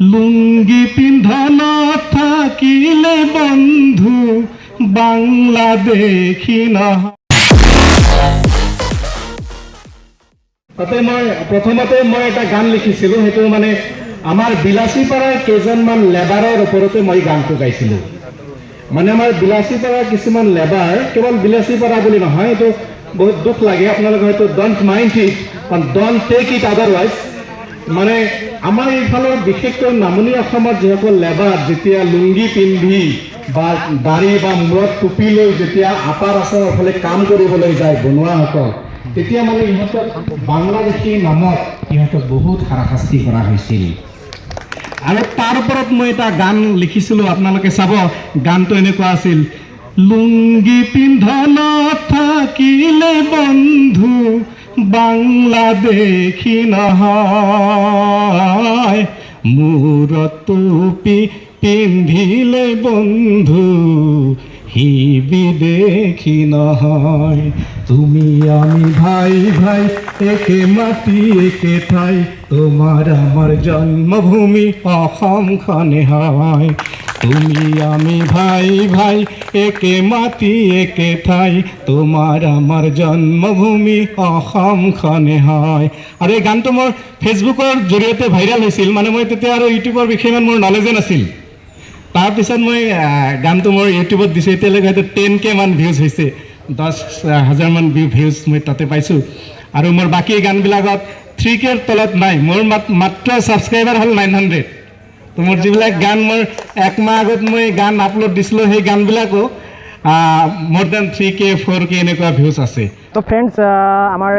লুঙ্গি পিন্ধা থাকিলে বন্ধু বাংলা দেখি নহয়। তাতে মই প্ৰথমতে মই এটা গান লিখিছিলোঁ, সেইটো মানে আমাৰ বিলাচীপাৰাৰ কেইজনমান লেবাৰৰ ওপৰতে মই গানটো গাইছিলোঁ। মানে আমাৰ বিলাচীপাৰাৰ কিছুমান লেবাৰ, কেৱল বিলাচীপাৰা বুলি নহয়, এইটো বহুত দুখ লাগে, আপোনালোকে হয়তো don't mind it, don't take it otherwise. মানে আমাৰ এইফালৰ বিশেষকৈ নামনি অসমত যিসকল লেবাৰ যেতিয়া লুংগি পিন্ধি বা দাড়ি বা মূৰত টুপি লৈ যেতিয়া আপাৰ আছামৰ ফালে কাম কৰিবলৈ যায় বনোৱাসকল, তেতিয়া মানে ইহঁতক বাংলাদেশী নামত ইহঁতক বহুত হাৰাশাস্তি কৰা হৈছিল। আৰু তাৰ ওপৰত মই এটা গান লিখিছিলোঁ, আপোনালোকে চাব। গানটো এনেকুৱা আছিল, লুংগি পিন্ধা থাকিলে বন্ধু বাংলা দেখি নহয়, মূৰত টুপি পিন্ধিলে বন্ধু সি বিদেশী নহয়। তুমি আমি ভাই ভাই, একে মাটি একে ঠাই, তোমাৰ আমাৰ জন্মভূমি অসমখনে হয়। তুমি আমি ভাই ভাই, একে মাটি একে ঠাই, তোমাৰ আমাৰ জন্মভূমি অসমখনে হয়। আৰু এই গানটো মোৰ ফেচবুকৰ জৰিয়তে ভাইৰেল হৈছিল। মানে মই তেতিয়া আৰু ইউটিউবৰ বিষয়ে ইমান মোৰ নলেজে নাছিল। তাৰপিছত মই গানটো মোৰ ইউটিউবত দিছোঁ, এতিয়ালৈকে হয়তো 10K মান ভিউজ হৈছে, 10,000মান ভিউজ মই তাতে পাইছোঁ। আৰু মোৰ বাকী গানবিলাকত 3Kৰ তলত নাই। মোৰ মাত্ৰ ছাবস্ক্ৰাইবাৰ হ'ল 900। তো মোৰ যিবিলাক গান মোৰ একমাহ আগত মই গান আপলোড দিছিলোঁ, সেই গানবিলাকো মোৰ then 3K 4K এনেকুৱা ভিউজ আছে। তো ফ্ৰেণ্ডছ, আমাৰ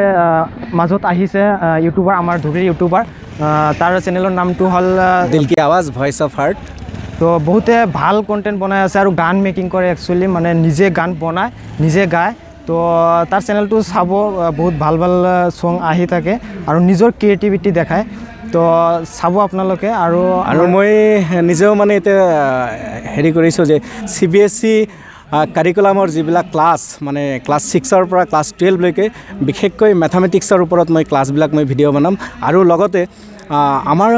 মাজত আহিছে ইউটিউবাৰ, আমাৰ ধুবুৰীৰ ইউটিউবাৰ, তাৰ চেনেলৰ নামটো হ'ল দিল কি আৱাজ, ভইচ অফ হাৰ্ট। তো বহুতে ভাল কণ্টেণ্ট বনাই আছে আৰু গান মেকিং কৰে একচুৱেলি, মানে নিজে গান বনায় নিজে গায়। তো তাৰ চেনেলটো চাব, বহুত ভাল ভাল ছং আহি থাকে আৰু নিজৰ ক্ৰিয়েটিভিটি দেখায়, তো চাব আপোনালোকে। আৰু আৰু মই নিজেও মানে এতিয়া হেৰি কৰিছোঁ যে CBSE কাৰিকুলামৰ যিবিলাক ক্লাছ, মানে ক্লাছ 6ৰ পৰা ক্লাছ 12লৈকে বিশেষকৈ মেথামেটিক্সৰ ওপৰত মই ক্লাছবিলাক মই ভিডিঅ' বনাম। আৰু লগতে আমাৰ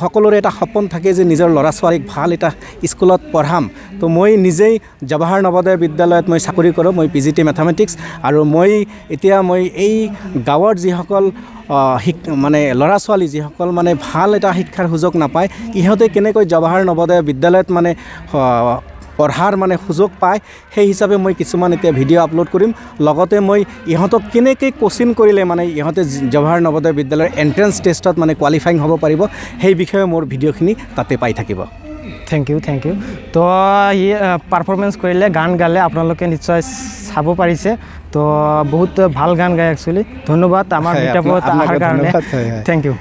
সকলোৰে এটা সপোন থাকে যে নিজৰ ল'ৰা ছোৱালীক ভাল এটা স্কুলত পঢ়াম। তো মই নিজেই জৱাহৰ নৱোদয় বিদ্যালয়ত মই চাকৰি কৰোঁ, মই PGT mathematics. আৰু মই এতিয়া মই এই গাঁৱৰ যিসকল মানে ল'ৰা ছোৱালী যিসকল মানে ভাল এটা শিক্ষাৰ সুযোগ নাপায়, ইহঁতে কেনেকৈ জৱাহৰ নৱোদয় বিদ্যালয়ত মানে পঢ়াৰ মানে সুযোগ পায়, সেই হিচাপে মই কিছুমান এতিয়া ভিডিঅ' আপলোড কৰিম। লগতে মই ইহঁতক কেনেকৈ কোচিং কৰিলে মানে ইহঁতে জৱাহৰ নৱোদয় বিদ্যালয়ৰ এণ্ট্ৰেঞ্চ টেষ্টত মানে কোৱালিফাইং হ'ব পাৰিব, সেই বিষয়ে মোৰ ভিডিঅ'খিনি তাতে পাই থাকিব। Thank you, thank you. তো সি পাৰফৰ্মেঞ্চ কৰিলে, গান গালে, আপোনালোকে নিশ্চয় চাব পাৰিছে। তো বহুত ভাল গান গায় একচুৱেলি। ধন্যবাদ আমাৰ মিটআপত অহাৰ কাৰণে। Thank you.